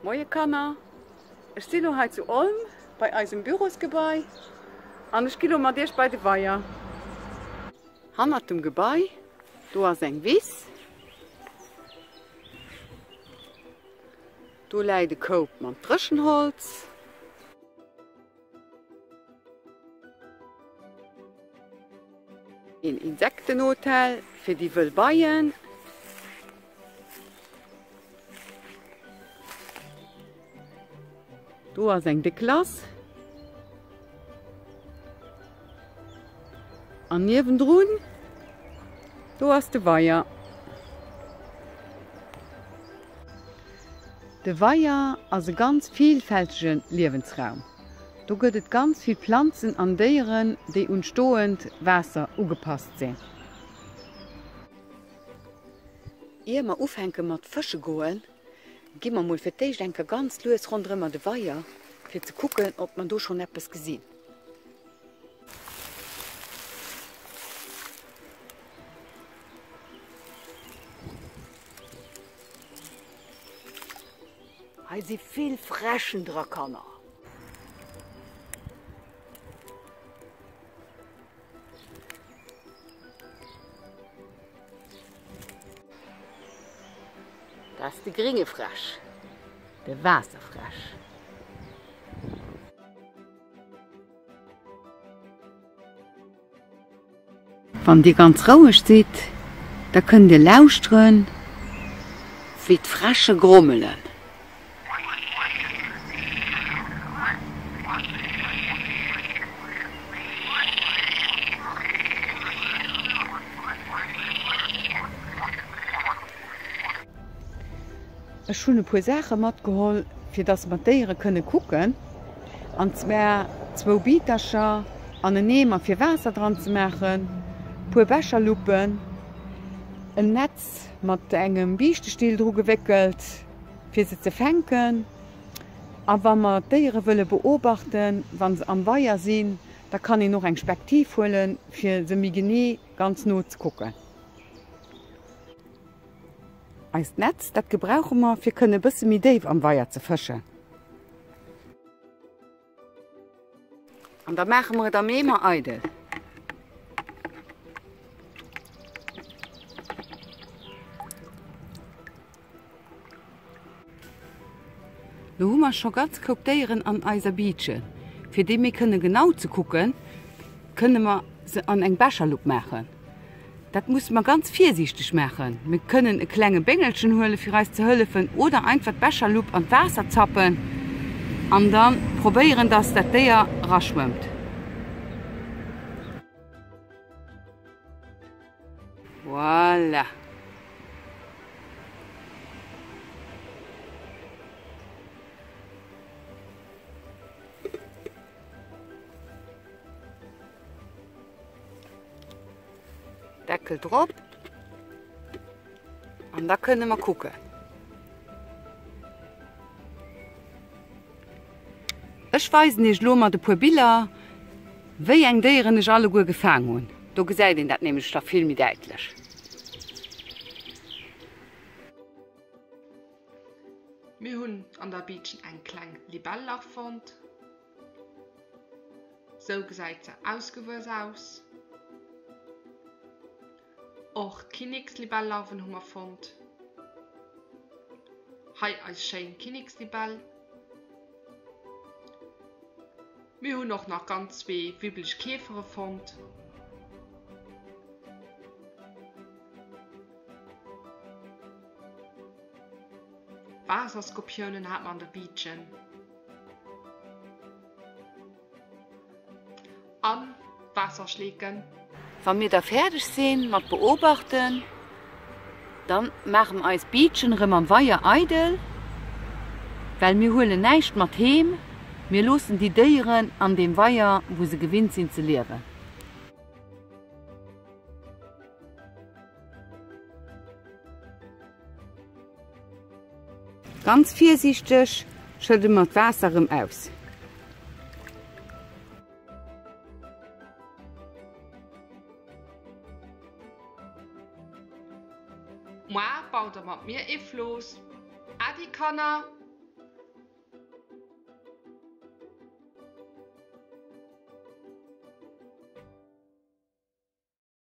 Moie Kanner, ech si lo hei zu Olm bei eisem Bürosgebai an ech gi lo mat iech bei de Weier. Hannert dem Gebai, do ass eng Wiss. Do läit e Koup mat Dréchenholz. Een Insektenhotel fir déi wëll Beien. Do ass eng déck Lass. An niewendrun, do ass de Weier. De Weier ass e ganz vilfältege Liewensraum. Do gëtt et ganz vill Planzen an Déieren, déi un d'stoend Waasser ugepasst sinn. Ier mer ufänke mat fësche goen, gi mer mol fir d'éischt eng Kéier ganz lues ronderëmmer de Weier, fir ze kucken, ob mer do schonn eppes gesinn. Hei si vill Fräschen dra, Kanner. Dat ass de gringe Fräsch, de Waasserfräsch. Wann dir ganz roueg sidd, da kënnt dir lauschteren, wéi d'Fräsche grommelen. Ech hunn e puer Saache matgeholl, fir dass mer d'Déiere kënne kucken. An zwar zwou Bitercher an en Eemer fir Waasser dran ze maachen, puer Becherluppen, en Netz mat engem Biischtestill dru gewéckelt, fir se ze fänken. A wa mer d'Déiere wëlle beobachten, wa se am Weier sinn, da kann een och eng Spektiv huelen, fir se méi genee ganz no ze kucken. Eist Netz, dat gebrauche mer, fir kënne bësse méi déif am Weier ze fëschen. An da maache mer et am Eemer eidel. Lo hu mer scho ganz Koup Déieren an eiser Biitchen. Fir déi méi kënne genau ze kucken, kënne mer se an eng Becherlupp maachen. Dat musse mer ganz virsiichteg maachen. Mir kënnen e klenge Béngelchen huele fir eis ze hëllefen oder einfach d'Becherlupp an d'Waasser zappen an da probéieren, dass dat Déier eraschwëmmt. Voilà. Deckel drop an da kënne mer kucken. Ech weisen iech lo mat e puer Biller, wéi eng Déieren ech alleguer gefaang hunn. Do gesäit een dat nämlech da vill méi däitlech. Mir hunn an der Biitchen eng kleng Libellarv fonnt. Sou gesäit se ausgewuess aus. Och Kinnekslibellarven hu mer fonnt. Hei eis schéin Kinnekslibell. Mir hunn och nach ganz zwee wibbeleg Käfere fonnt. Waasserskorpiounen hat mer an der Biitchen. An Waasserschleeken. Wa mir da fäerdeg sinn mat beobachten, dann maache mer eis Biitchen erëm am Weier eidel, well mir huelen näischt mat heem, mir loossen déi Déieren an deem Weier wou se gewinnt sinn ze liewen. Ganz virsiichteg schëdde mer d'Waasser erëm aus. Moar baut der mat mir ee Flooss. Äddi Kanner!